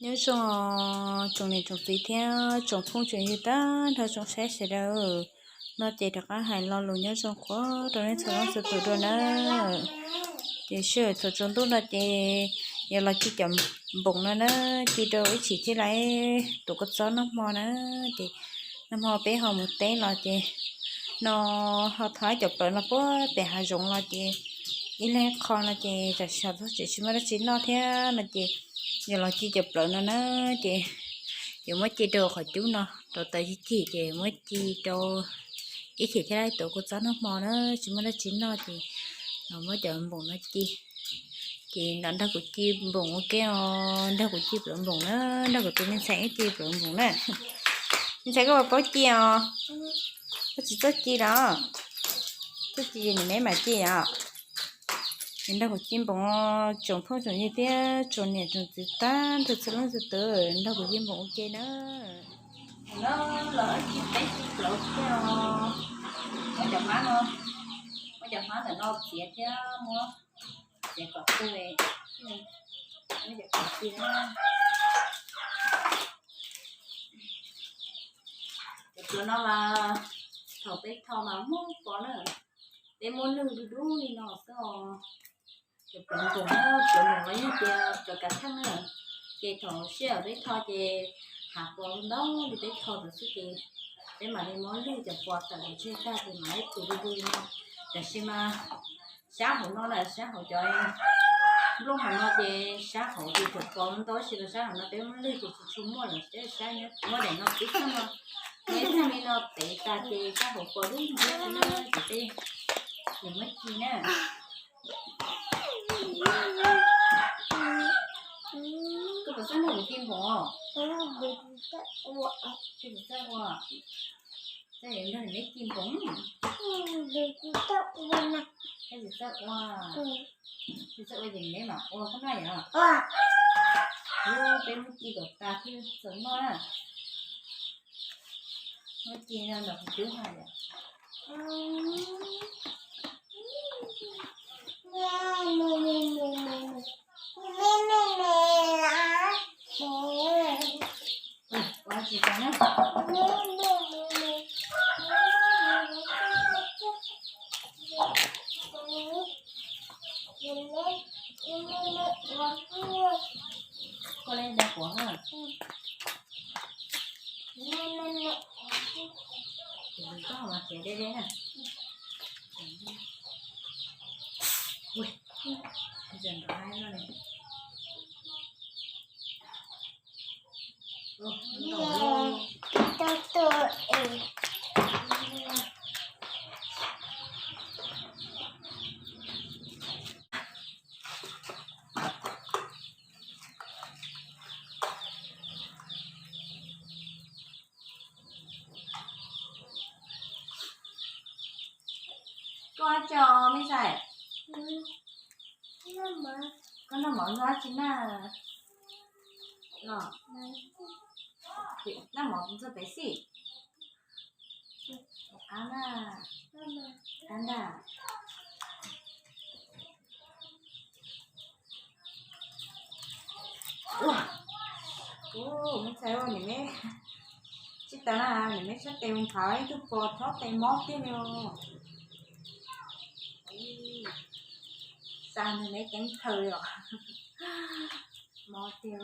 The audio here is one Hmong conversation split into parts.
Nyob zoo tsoom niam tsoom txiv thiab tsoom phooj tsoom ywg tag nrho tsoom saib sawv daws. No ces rov qab hais lo lus nyob zoo qhuav rau nej txhua leej txhua tus dua na. Ces sij hawm thaum tsaus ntuj no ces yuav los ci cov npoos no na, ci rau ib chim thiaj li tuav kua txob noj hmo na. Ces noj hmo peb ho mus teb los ces no ho thov cov plawv no puag pem hav zoov los ces ib leeg qho no ces tam sim no tsis muaj dab tsi noj thiab no ces yuav los ci cov plawv no na. Ces yuav muab ci rau qhov cub no rau tawm ib chim ces muab ci rau ib chim thiaj li tuav kua txob noj hmo na, tsis muaj dab tsi noj ces los muab cov npoos no ci. Ces nrog kuv ci npoos ua ke os, nrog kuv ci plawv npoos na, nrog kuv tus me ntxhais wb ci plawv npoos na. Me ntxhais koj puas paub ci os? Koj tsis txawj ci los? Txawj ci ces niam meb mam ci os. Nrog kuv ci npoos, tsoom phooj tsoom ywg thiab tsoom niam tsoom txiv tag nrho txhua leej txhua tus, nrog kuv ci npoos ua ke na. Thaum no los ci peb ci plawv thiab os. Muab cov hmab no, muab cov hmab ntawm no txiav thiab muab txiav kom tu, muab cov plawv ci na. Cov plawv no mas thaum peb tho mas muaj pov na, peb muab lwj dub dub li no xwb os. Cov plawv npoos na, plawv npoos los yog tias plawv kav theej na, ces thaum sij hawm peb tho ces hav pos ntau li peb tho ntawd xwb ces peb mam li muab lwj cov pos tawm los tseg tag ces mam li tus du du li no. Tab sis mas sab hauv no na, sab hauv cov nplooj hauv no ces sab hauv ces cov pos ntau tab sis los sab hauv no peb muab lwj ces tsis tshua muaj lawm, sab muab daim no tib tug no, muab ib tug li no tev tas ces sab hauv pos dub ntxiab xwb na, ces peb yuav muab ci na. Koj puas txawj nrog kuv ci npoos? Koj puas txawj ua? Txawj nrog niam meb ci npoos. Koj puas txawj ua? Koj txawj ua ces niam meb mam ua koj noj yom. Peb muab ci kom tas thiaj txaus noj na. Muab ci no los kuv cub ha yom. Ua tsis tau na. Koj len da quav na. Ces koj mas txiav deb deb na. Ui, ntshe nrov haib no ne. Koj ua tso me ntxhais. Koj noj mov ntxuag tsi na? Los, noj mov ntxuag pem xij. Qab na, qab ntag. Ua, ua, me ntxhais ua niam meb tsis tas na, niam meb sab tes mus nphav ib tug pos chob tes mob tiag li os. Xa nws neb ceeb khaws li os. Mob tiag,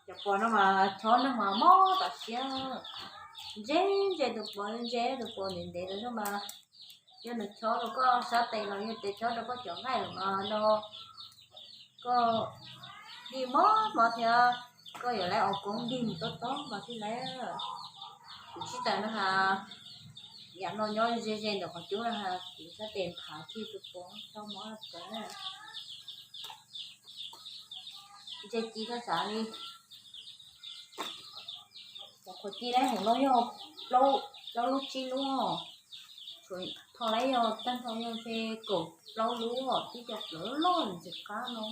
cov pos no mas chob neeg mas mob tam sim. Ntse ntse tus pos, ntse tus pos ntev ntev lawm no mas yog nws chob rau koj sab tes los yog tias chob rau koj cov nqaij lawm mas no koj dig mob mob thiab, koj yuav lawv ua koob dig mus tob tob mas thiaj lawv. Kuv tsis tas no has, yam no nyob ze ze ntawm qhov cub no has, kuv sab tes nphav kiag tus pos chob mob tawv na. Ntse ci koj sav li. Cov qhuav ci lawm hauv no yog plaub lub tsib lub, tho lawm yog tag nrho yog ntshe kaum plaub lub, tib co plawv loj ntxim qab no.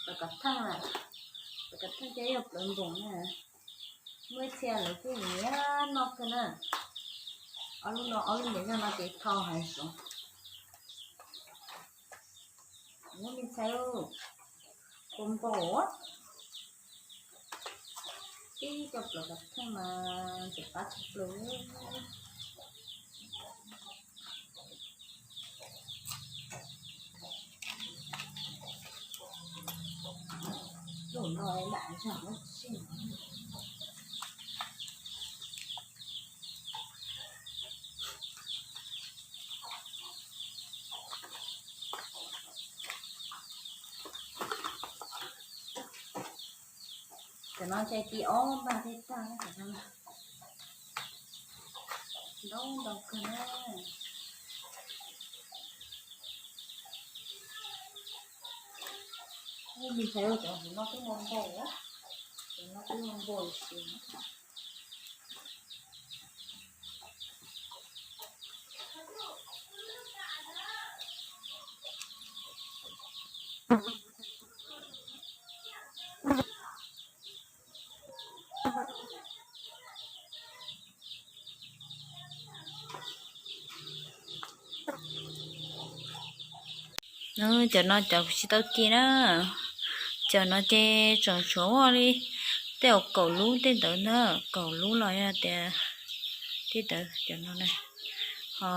Plawv kav theej, plawv kav theej ces yog plawv npoos na. Muaj ib txhia lawv kuj nyiam noj kawg na. Ob lub no ob lub ntawm no ces tho heev. Muab me ntxhais, kua npau, Ib co plaws kav theej mas ntxim qab tshaj plaws. Lub no lam zog. Cov no ces ci ob npag tej tag, ntau ntau kawg na. Ub, me ntxhais, cov no twb muaj npau, cov no twb muaj npau li si. Cov no cov kuv tsis tau ci na. Cov no ces tseem tshuav li tej kaum lub tej ntawd na, kaum lub los yog tias tej ntawd cov no na. Ho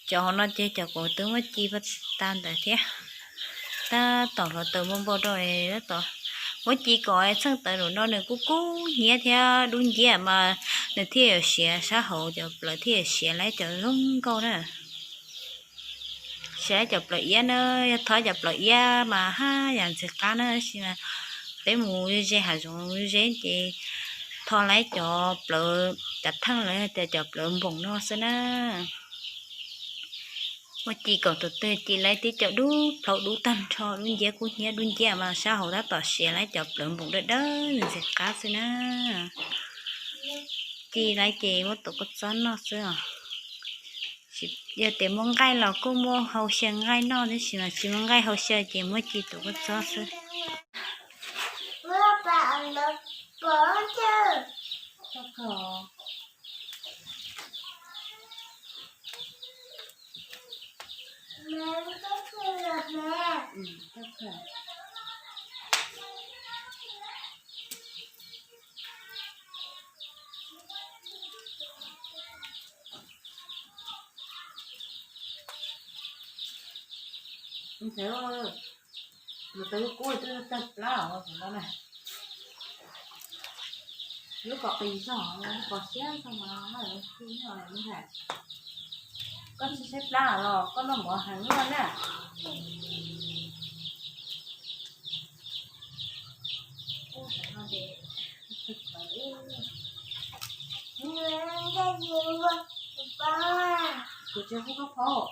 cov hauv no ces cov kuv twb muab ci tas ntawd thiab. Tab tom hluav taws muaj npau rau, tab tom muab ci kom txheej taws lawm no nws kuj kub hnyiab thiab dub nciab mas nws thiaj yuav siav sab hauv, cov plaws thiaj yuav siav laib cov zoo nkauj na. Siav laib cov plaws iab na, yog thov cov plaws iab mas haj yam ntxim qab na, tab sis mas peb mus ze hav zoov ze ces thov laib cov plaws kav theej los yog tias cov plaws npoos no xwb na. Muab ci kom tus twg ci laib tib co dub plhaub dub tag nrho, dub nciab kub hnyiab dub nciab mas sab hauv tab tom siav laib cov plaws npoos dawb dawb ntxim qab xwb na. Ci laib ces muab tuav kua txob noj xwb os. Yog tias muaj nqaij los kuj muaj hau xyaw nqaij noj, tab sis mas tsis muaj nqaij hau xyaw ces muab ci tuav kua txob xwb. Ntxhais, tus twb kub twb tawg plab os, tus no na. Lub ko qis zog, lub ko siab zog mas, koj tsis saib plab los koj noj mov heev luaj na. Kuv tsis hu koj phob,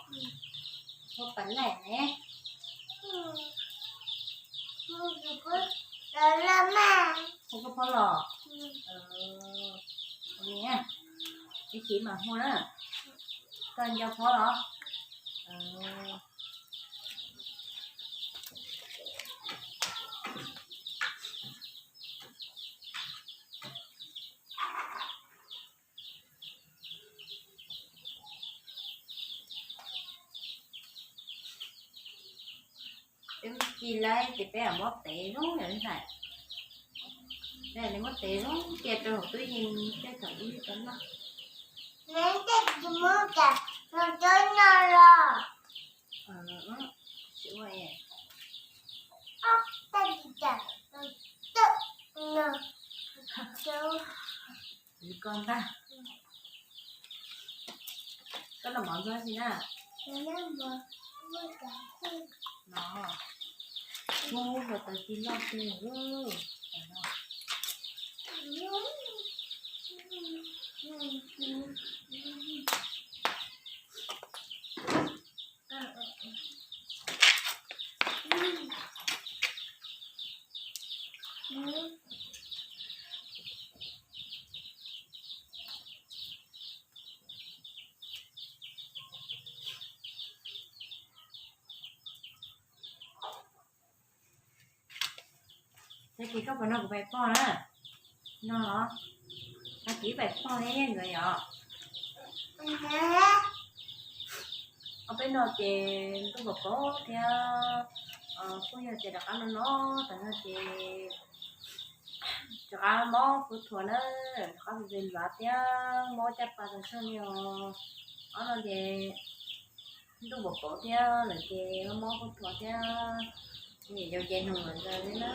hu pas laim ne. Hu koj phob los. Ib chim mam hu na. Koj nco phob los? Peb ci laib ces peb muab tev zoo yom li ntawd. Peb muab tev zoo cia rau hauv tub yees tej thaum ub tau noj. Tej tsis muab cas no cov no los. Tsis ua es. Tej tsis cas no. Kwv koj ntag. Koj noj mov ntxuag tsi na? No, kub hluav taws ci loj tiag. Tag kis koj puas noj kuv pais poj na? Noj los? Tag kis pais poj thiab nkawd yom? Ob peb no ces ntuj pom pom thiab, kuj yog tias rov qab no no, tam no ces rov Qab mob kub thuas na, qab tus tis nplav thiab mob caj pas tas zog li os. Ob no ces ntuj pom pom thiab lawm ces mob kub thuas thiab. Niam yau ces nug lawm ntawd li na,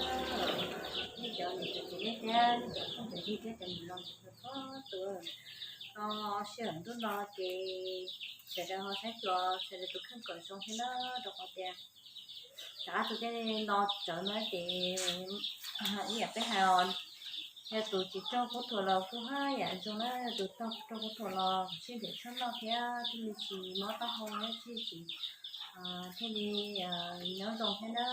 nej cov niam cov txiv nej thiab nej cov phooj cov ywg thiab cov niam laus txhua tus no, sij hawm ntuj no ces sawv daws ho saib xyuas sawv daws tus kheej kom zoo thiab na, rau qhov tias rov qab tus tej no tsawv no ces ib yam peb hais os, yog tus tsis raug kub thuas los kuj haj yam zoo na, tus raug kub thuas los sib ntiam tshuaj noj thiab thiaj li tsis mob taub hau thiab thiaj li tsis, thiaj li nyob zoo thiab na.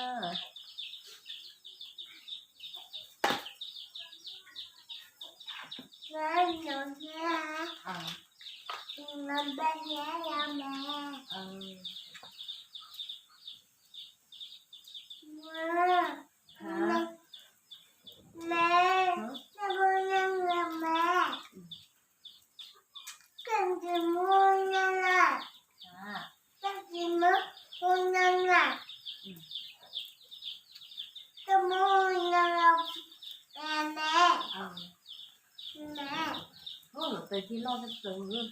Tus tes ci loj tau tus.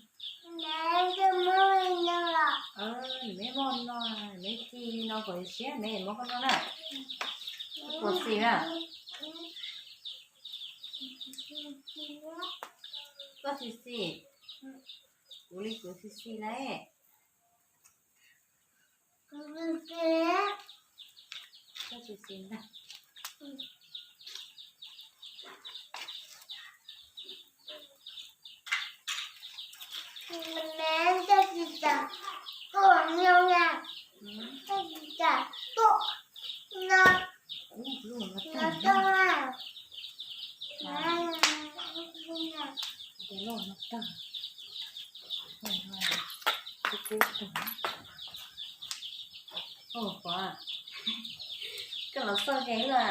Nws me muaj no, nws me ci no kom siab me muab koj noj na. Puas xis na? Koj xis xis. Kuv li kuv xis xis na. Koj xis xis ntag. Koj los xauj ze lawm.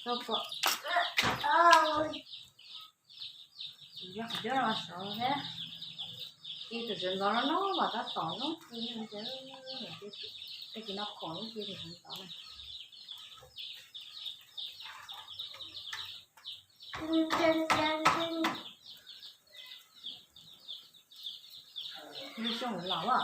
Yog qhov coj los saud thiab. Ci tus tsev ntxov no no mas tab tom lub ci, tej ci no khoom lub ci tus tsev ntxov na. Lub xyoo laus a.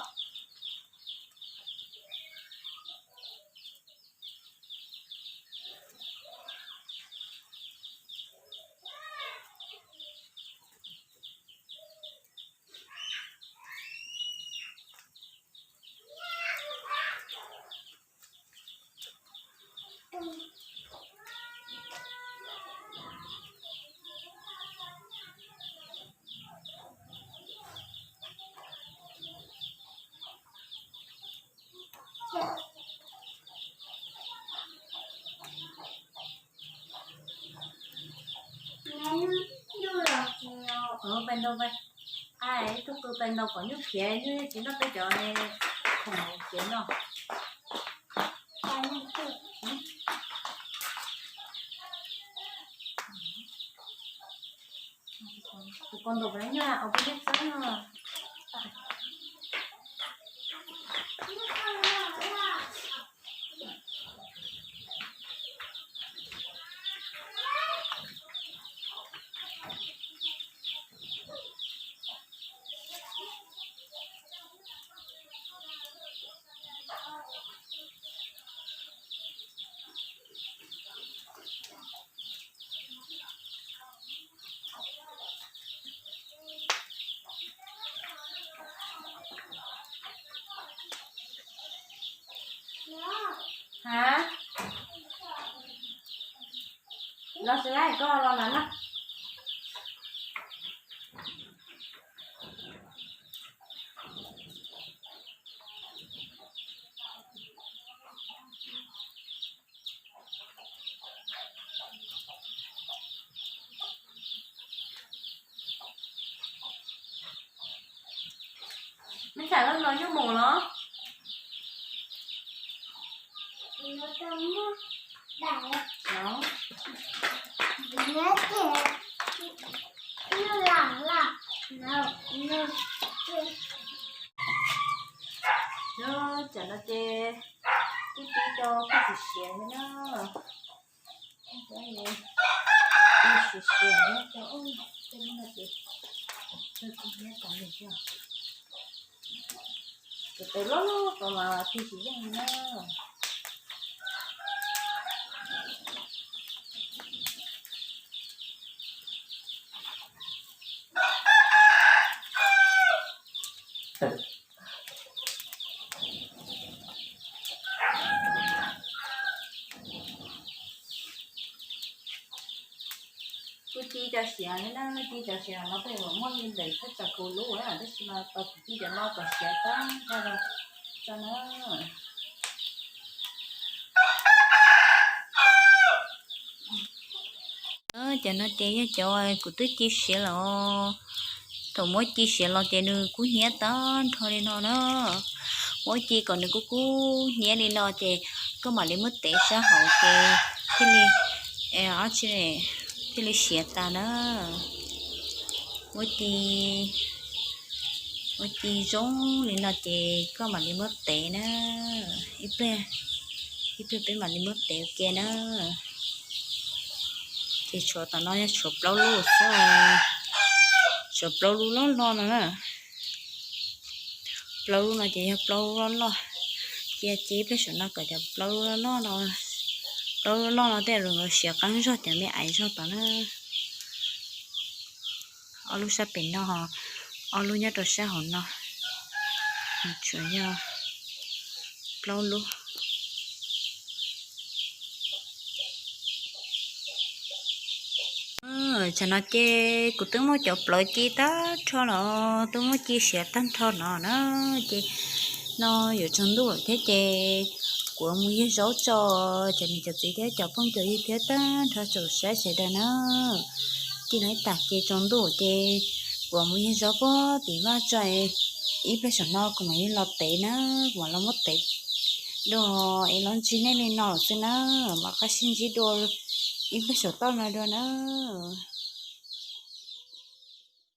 Pais ntau, ib tug qw pais ntau kom nyuj khiav, nyuj tsis noj peb cov khoom khiav noj. Tus ko ntaus peb nyuj, ua peb nyuj txob no. Ha, los tsis laij koj los na na. Me ntxhais loj no nyuj mus los? Tam no ces twb tib cov pheej siav siav thiab na. Siav siav thiab cov, tej no ces, tus tais loj loj ko mas pheej tsis yeej li na. Kuj ci cov siav thiab na, ci cov siav no peb yuav muaj li ntawm thaj tsam kaum lub na, tab sis mas tau kuv ci cov no kom siav tag nrho tso na. Cov no ces yog cov kuv twb ci siav los, thaum muab ci siav los ces nws kub hnyiab tag nrho li no na. Muab ci kom nws kub kub hnyiab li no ces koj mam li muab tev sab hauv ces thiaj li, ob tsi, thiaj li siav tas na. Muab ci, muab ci zoo li no ces koj mam li muab tev na. Ib pliag, ib pliag peb mam li muab tev ua ke na. Ces tshuav tom no yog tshuav plaub lub xwb, tshuav plaub lub loj loj no na. Plaub lub no ces yog plaub lub loj loj. Cia ci ib pliag saum no kom cov plaub lub loj loj no, plaub lub loj loj no tej zaum nkawd siav qab zog cov me aiv zog tod na. Ob lub sab pem no, ob lub nyob rau sab hauv no, tsuas yog plaub lub. Tam no ces kuv twb muab cov plawv ci tag nrho los, twb muab ci siav tag nrho no na, ces no yuav tsaus ntuj thiab ces kuv mus yug zaub tso, cov niam cov txiv thiab cov phooj cov ywg thiab tag nrho tsaum sab sawv daws na. Ci no ib tag ces tsaus ntuj ces kuv mus yug zaub puag tim vaj tso, ib pliag saum no kuv mam li los tev na, kuv mam los muab tev dua es los ntsib nej li no xwb na, mam qab sib ntsib dua ib pliag saum toj no dua na.